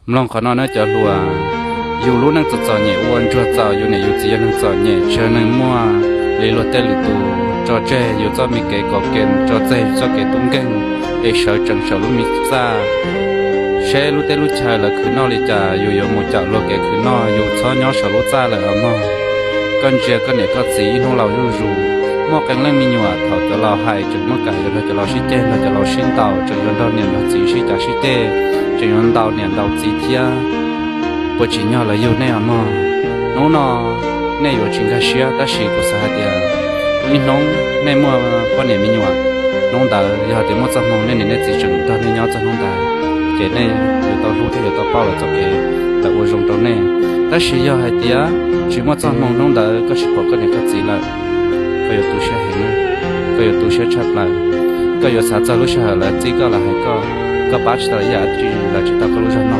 Mloog qhov no nawb cov hluas, yus lub neej txom txom nyem ua ntsuag txaus, yus niam yus txiv yog neeg txom nyem, tsis yog neeg muaj li luag tej lwm tus tso tseg yus txoj me kev kom ke, tso tseg yus txoj kev tub nkeeg, es sawv tsees saum lub me txaj, seb lub teb lub chaw lawv khwv noj li cas yus yuav mus caum luag kev khwv noj, yus txhob nyob saum lub txaj lawm os mog. Koj ntsia koj niam koj txiv ib hnub laus zuj zus, muaj qee leej me nyuam thaum cov laus hais tseem muaj kam yuav nrog cov laus sib ceg, nrog cov laus sib ntaus, tseem yuav nrog niam nrog txiv sib cav sib ceg, tseem yuav ntaus niam ntaus txiv thiab. Puas tsim nyog los yug nej os mog? Hnub no nej yuav tsis nkag siab tab sis kuv xav hais tias ib hnub nej muaj poj niam me nyuam, hnub ntawd yog hais tias muaj txoj hmoo nej niam nej txiv tseem nrog nej nyob txog hnub ntawd, ces nej yuav tau hlub thiab yuav tau pauj lawv txoj kev, lawv ua zoo rau nej. Tab sis yog hais tias tsis muaj txoj hmoo hnub ntawd koj tsis pom koj niam koj txiv lawm, koj yuav tu siab heev na, koj yuav tu siab tshaj plaws. Koj yuav xav txog lub sij hawm lawv txib koj los hais koj, koj pab tsis tau ib yam dab tsi, lawv tsis tau koj lub zog no.